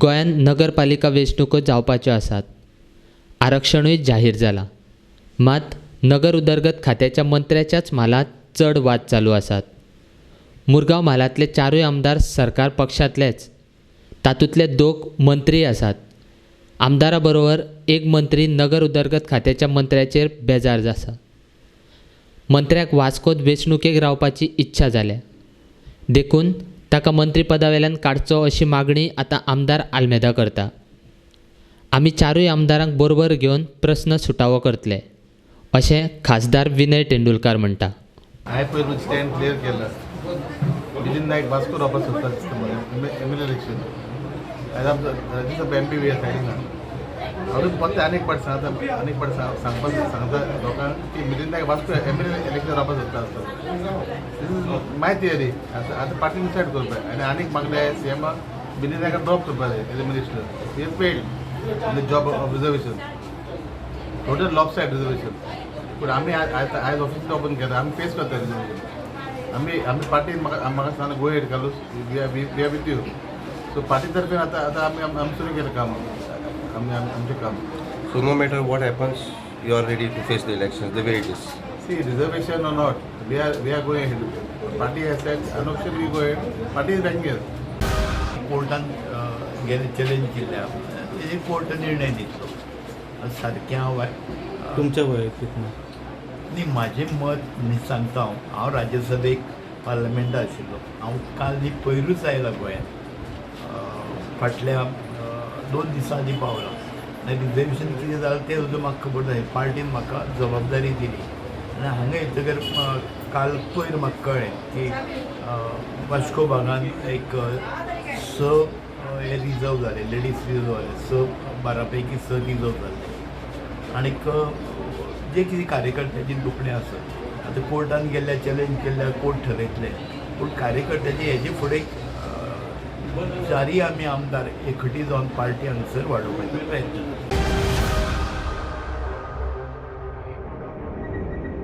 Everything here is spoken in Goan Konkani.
गोंयांत नगरपालिका वेंचणुको जावपाच्यो आसात. आरक्षणूय जाहीर जालां. मात नगर उदरगत खात्याच्या मंत्र्याच्याच म्हालांत चड वाद चालू आसात. मुरगांव म्हालांतले चारूय आमदार सरकार पक्षांतलेच. तातूंतले दोग मंत्रीय आसात. आमदारा बरोबर एक मंत्री नगर उदरगत खात्याच्या मंत्र्याचेर बेजार आसा. मंत्र्याक वास्कोत वेंचणुकेक रावपाची इच्छा जाल्या, देखून ताका मंत्रीपदा वेल्यान काडचो अशी मागणी आतां आमदार आल्मेदा करता. आमी चारूय आमदारांक बरोबर घेवन प्रस्न सुटावो करतले, अशें खासदार विनय तेंडुलकार म्हणटा. हांवें पयलीं स्टँड क्लियर केला. मिलिंद नायक वास्को रावपाक सोदता दिसता मला एमएलए इलेक्शन. आयज आमचो राज्यसभा एमपी बी सायडीन अजून फक्त आनीक पाट सांगता, आनीक पाट सांगपाक सांगता लोकांक की मिलिंद नायक वास्को एमएलए इलेक्शन रावपाक सोदता आसता. This is my theory. आतां आतां पार्टी डिसायड करपाक आनी आनीक मागले सीएमाक मिलिंद नायकाक ड्रॉप करपाक जाय as a minister. He failed in the job of reservation, total lopsided reservation. पूण आमी आयज आयज ऑफिस ओपन केला, आमी फेस करता रिजर्वेशन. आमी आमी पार्टीन म्हाका म्हाका सांगला, "Go ahead Carlos, we are with you." So party तर्फे आतां आतां आमी आमी सुरू केलें काम, आमी आमचें काम. So no matter what happens, you are ready to face the elections the way it is. See, reservation or not, we are going ahead. Party has said, unofficially we go ahead. Party is backing us. कोर्टान गेले चॅलेंज केल्ल्या तेजेर कोर्ट निर्णय दितलो. सारकें हांव तुमच्या वैयक्तीक मत? न्ही, म्हाजें मत न्ही सांगता हांव. हांव राज्यसभेक पार्लमेंटात आशिल्लो. हांव काल न्ही पयरूच आयला गोंयांत. फाटल्या 2 दिसां आदीं पावला आनी रिजर्वेशन कितें जालां तें सुद्दां म्हाका खबर ना. पार्टीन म्हाका जबाबदारी दिली आनी हांगा येतकर काल पयर म्हाका कळ्ळें की वास्को भागान एक स हे रिजर्व जाले, लेडीज रिजर्व जाले, स, 12 पैकी स रिजर्व जाले. आनीक जे कितें कार्यकर्त्याची दुखणें आसत, आतां कोर्टान गेल्ल्या, चॅलेंज केल्ल्या, कोर्ट ठरयतले. पूण कार्यकर्त्याचे हेजे फुडें चारय आमी आमदार एकवटी जावन पार्टी हांगासर वाडोवपाचो प्रयत्न करता.